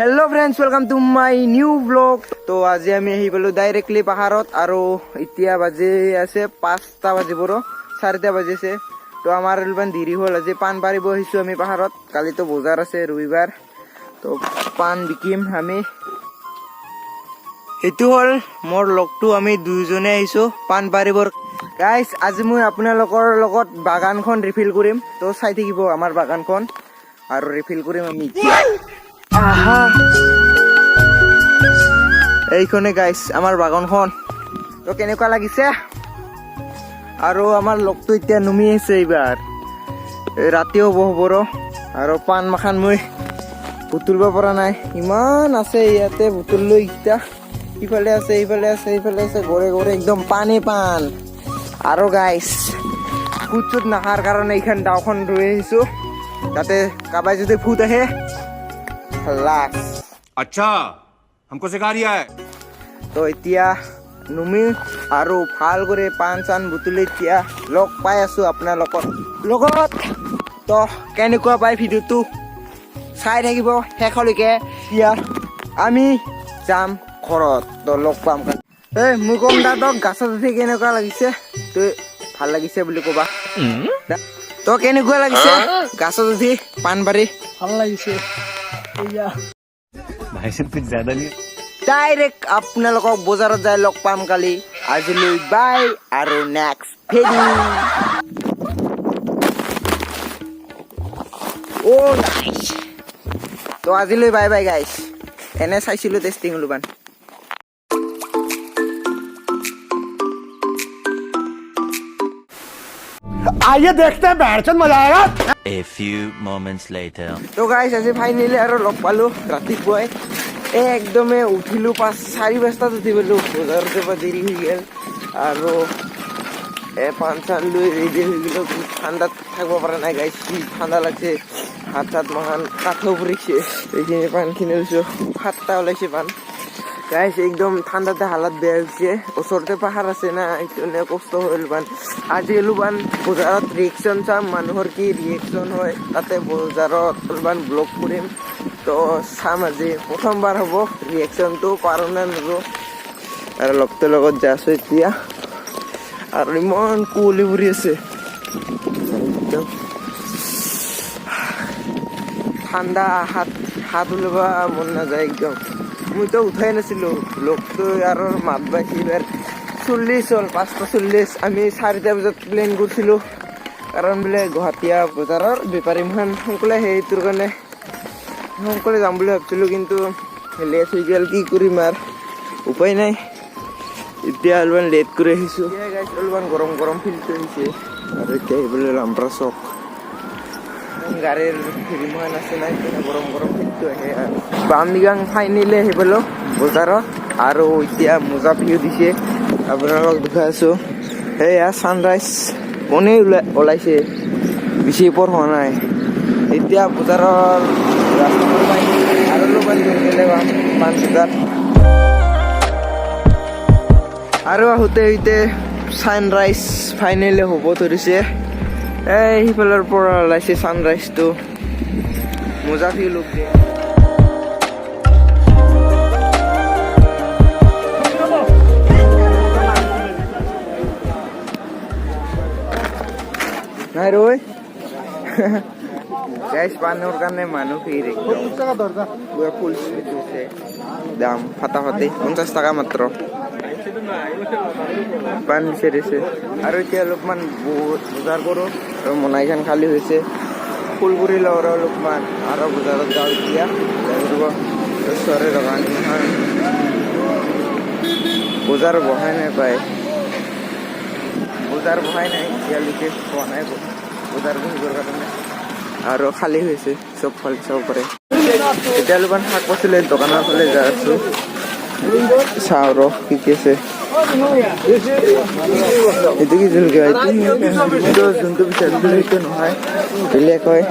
Hello friends, welcome to my new vlog. তো আজি আমি আহি পালোঁ ডাইৰেক্টলি পাহাৰত আৰু এতিয়া বাজি আছে 5টা বাজিব ৰ 4টা বাজিছে। তো আমাৰ অলপমান দেৰি হ'ল, আজি পাণ পাৰিব আহিছোঁ আমি পাহাৰত। কালিতো বজাৰ আছে ৰবিবাৰ, তো পাণ বিকিম আমি। এইটো হ'ল মোৰ লগটো, আমি দুয়োজনে আহিছোঁ পাণ পাৰিবৰ। গাইছ, আজি মই আপোনালোকৰ লগত বাগানখন ৰিফিল কৰিম, তো চাই থাকিব আমাৰ বাগানখন আৰু ৰিফিল কৰিম আমি এতিয়া। আহা, এইখনে গাইছ আমাৰ বাগানখন। তো কেনেকুৱা লাগিছে? আৰু আমাৰ লগটো এতিয়া নুমি আছে, এইবাৰ এই ৰাতিও হ'ব হ'ব ৰ। আৰু পাণ মাখান মই বুটলিব পৰা নাই, ইমান আছে ইয়াতে। বুটলিলো এইকেইটা, ইফালে আছে, ইফালে আছে, ইফালে আছে, ঘৰে ঘৰে একদম পানী পাণ। আৰু গাইছ, ফুট চুট নাহাৰ কাৰণে এইখন দাওখন ৰৈ আহিছো, তাতে কাৰোবাই যদি ফুট আহে লাষ্ট। अच्छा, हमको सिखा रिया है। তো এতিয়া নুমি আৰু ভাল কৰি পাণ চান বুটলি এতিয়া লগ পাই আছো আপোনালোকৰ লগত। তো কেনেকুৱা পাই ভিডিঅ'টো চাই থাকিব শেষলৈকে। এতিয়া আমি যাম ঘৰত, তো লগ পাম। এই মই কম দাদক গাছত উঠি কেনেকুৱা লাগিছে, তই ভাল লাগিছে বুলি ক'বা। তো কেনেকুৱা লাগিছে গাছত উঠি পাণবাৰী? ভাল লাগিছে এয়া। भाई साहब, कुछ ज्यादा नहीं। ডাইৰেক্ট আপোনালোকক বজাৰত যাই লগ পাম কালি। আজিলৈ বাই আৰু নেক্সট ভিডিঅ'। অ' নাইচ। তো আজিলৈ বাই বাই গাইছ। এনে চাইছিলো টেষ্টিং অলপমান। आइए देखते हैं, बैठ मजा आएगा। A few moments later. তো গাইছ, আজি ফাইনেলি আৰু লগ পালো ৰাতিপুৱাই। এই একদমে উঠিলো 4:30 5টাত উঠি পালো, বজাৰত যাব দেৰি হৈ গ'ল। আৰু এই পাণ চান লৈ ৰেডি হৈ গ'লো। ঠাণ্ডাত থাকিব পৰা নাই গাইছ, কি ঠাণ্ডা লাগছে, হাত চাত মাখান কাঠো পৰিছে। এইখিনি পাণখিনি লৈছো, 7টা ওলাইছে পাণ। গাইছ, একদম ঠাণ্ডাতে হালত বেয়া হৈছে। ওচৰতে পাহাৰ আছে না, সেইকাৰণে কষ্ট হ'ল পাণ। আজি অলপমান বজাৰত ৰিয়েকশ্যন চাম, মানুহৰ কি ৰিয়েকশ্যন হয় তাতে বজাৰত অলপমান ব্লগ কৰিম। তো চাম, আজি প্ৰথমবাৰ হ'ব ৰিয়েকশ্যনটো, পাৰোঁ নে নোৱাৰোঁ। আৰু লগটোৰ লগত যাই আছো এতিয়া। আৰু ইমান কুঁৱলী পৰি আছে, একদম ঠাণ্ডা, হাত হাত ওলাব মন নাযায় একদম। মইতো উঠাই নাছিলো, লগটো আৰু মাত পাইছি। এইবাৰ 40 হ'ল, 5:40। আমি 4টা বজাত প্লেন কৰিছিলোঁ, কাৰণ বোলে গুৱাহাটীয়া বজাৰৰ বেপাৰী মহান সোনকালে, সেইটোৰ কাৰণে সোনকালে যাম বুলি ভাবিছিলোঁ, কিন্তু লেট হৈ গ'ল। কি কৰিম আৰু, উপায় নাই। এতিয়া অলপমান লেট কৰি আহিছোঁ। অলপমান গৰম গৰম ফিলটো আহিছে। আৰু এতিয়া আহিবলৈ লাম্ব্ৰা চক, গাড়ীৰ হেৰিমহান আছে নাই, গৰম গৰম ফিলটো আহে। আৰু বামদিগাং ফাইনেলি আহি পালোঁ বজাৰত। আৰু এতিয়া মজা ভিউ দিছে, আপোনালোকক দেখুৱাই আছোঁ। সেয়া ছানৰাইজ কোনেই ওলাইছে, বেছি ওপৰ হোৱা নাই। এতিয়া বজাৰৰ ৰাস্তাবোৰ পাই আৰু অলপমান দূৰ গ'লে পাম পাণ বজাৰ। আৰু আহোঁতে আহোঁতে ছানৰাইজ ফাইনেলি হ'ব ধৰিছে। এই সিফালৰ পৰা ওলাইছে ছানৰাইজটো, মজা ভিউ লগ দিয়ে। নাই ৰৈ গাইছ, পাণৰ কাৰণে মানুহ ভিৰ একদম, পুৰা ফুল স্পীড হৈছে। দাম ফাটাফাটি, 50 টকা মাত্ৰ পাণ বিচাৰিছে। আৰু এতিয়া অলপমান বহুত বজাৰ কৰোঁ আৰু মোনাইখন খালী হৈছে, ফুল কৰি লওঁ আৰু অলপমান আৰু বজাৰত যাওঁ এতিয়া। ওচৰে দোকান এখন, বজাৰ বহাই নাই পায়, বজাৰ বহাই নাই এতিয়ালৈকে, হোৱা নাই বজাৰ বহিবৰ কাৰণে। আৰু খালী হৈছে চব ফালে চাব পাৰে। এতিয়া অলপমান শাক পাচলিৰ দোকানৰ ফালে যাই আছো, চাওঁ ৰ কি কি আছে। এইটো কি জলকীয়া? এইটো যোনটো বিচাৰিছিলো সেইটো নহয়, বেলেগ হয়।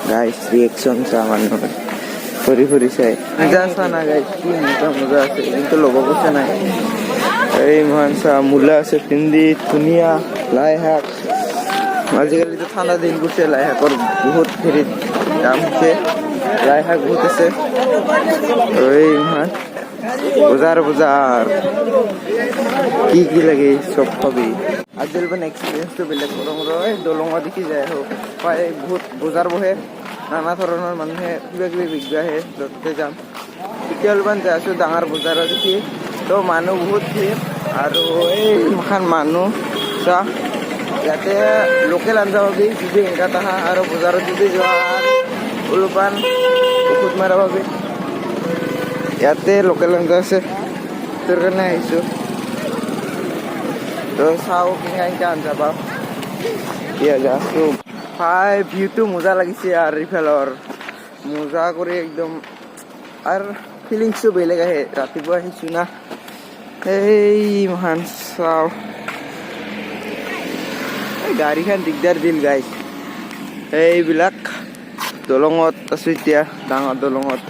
গাইছ, ৰিয়েকশ্যন চা, মানুহৰ ফুৰি ফুৰি চাই। মজা চা না গাইছ, কি মজা মজা আছে, কিন্তু ল'ব পইচা নাই। এই মহান চা, মূলা আছে, ভেন্দি, ধুনীয়া, লাই শাক। আজিকালিতো ঠাণ্ডা দিন পৰিছে, লাই শাকৰ বহুত হেৰিত দাম হৈছে। লাই শাক বহুত আছে। এই ইমান বজাৰ বজাৰ, কি কি লাগে চব পাবি। আজি অলপমান এক্সপিৰিয়েঞ্চটো বেলেগ কৰোঁ ৰ। এই দলঙত দেখি যায় আহোঁ। প্ৰায় বহুত বজাৰ বহে, নানা ধৰণৰ মানুহে কিবা কিবি বিকব আহে, তাতে যাম। এতিয়া অলপমান যাই আছোঁ ডাঙৰ বজাৰত দেখি। তো মানুহ বহুত ভিৰ আৰু এইখন মানুহ চা। ইয়াতে লোকেল আঞ্জা পাবি যদি এনেকা আহা, আৰু বজাৰত যদি যোৱা অলপমান ঔষধ মাৰা পাবি। ইয়াতে লোকেল আঞ্জা আছে, তোৰ কাৰণে আহিছোঁ। তো চাওঁ কেনেকা কেনেকা আঞ্জা পাওঁ। এতিয়া যাইছোঁ ভাই, ভিউটো মজা লাগিছে আৰু ইফালৰ মজা কৰি একদম আৰু ফিলিংছটো বেলেগ আহে। ৰাতিপুৱা আহিছোঁ না। এই মহান চাওঁ, এই গাড়ীখন দিগদাৰ দিল গাইছ। এইবিলাক দলঙত আছো এতিয়া, ডাঙৰ দলঙত।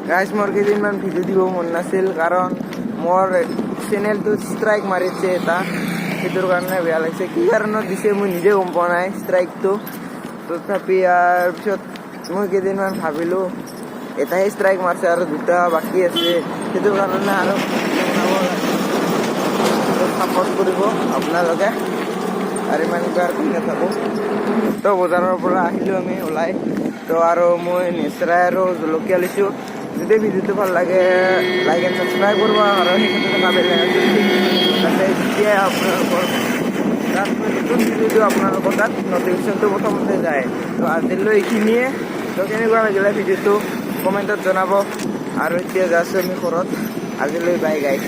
গাইছ, মোৰ কেইদিনমান ভিডিঅ' দিব মন নাছিল, কাৰণ মোৰ চেনেলটোত ষ্ট্ৰাইক মাৰিছে এটা। সেইটোৰ কাৰণে বেয়া লাগিছে। কি কাৰণত দিছে মই নিজে গম পোৱা নাই ষ্ট্ৰাইকটো। তথাপি ইয়াৰ পিছত মই কেইদিনমান ভাবিলোঁ, এটাহে ষ্ট্ৰাইক মাৰিছে আৰু দুটা বাকী আছে, সেইটো কাৰণে আৰু ছাপৰ্ট কৰিব আপোনালোকে। আৰু ইমান আৰু কৈ নাথাকোঁ। তো বজাৰৰ পৰা আহিলোঁ আমি ওলাই। তো আৰু মই নেচেৰা আৰু জলকীয়া লৈছোঁ। যদি ভিডিঅ'টো ভাল লাগে, লাইক এণ্ড ছাবস্ক্ৰাইব কৰিব আৰু সেইক্ষেত্ৰত থকা বেল তাতে যেতিয়াই আপোনালোকৰ তাত মই নতুন ভিডিঅ' আপোনালোকৰ তাত নটিফিকেশ্যনটো প্ৰথমতে যায়। তো আজিলৈ এইখিনিয়ে। তো কেনেকুৱা লাগিলে ভিডিঅ'টো কমেণ্টত জনাব। আৰু এতিয়া যাইছোঁ আমি ঘৰত। আজিলৈ বাই গাইছ।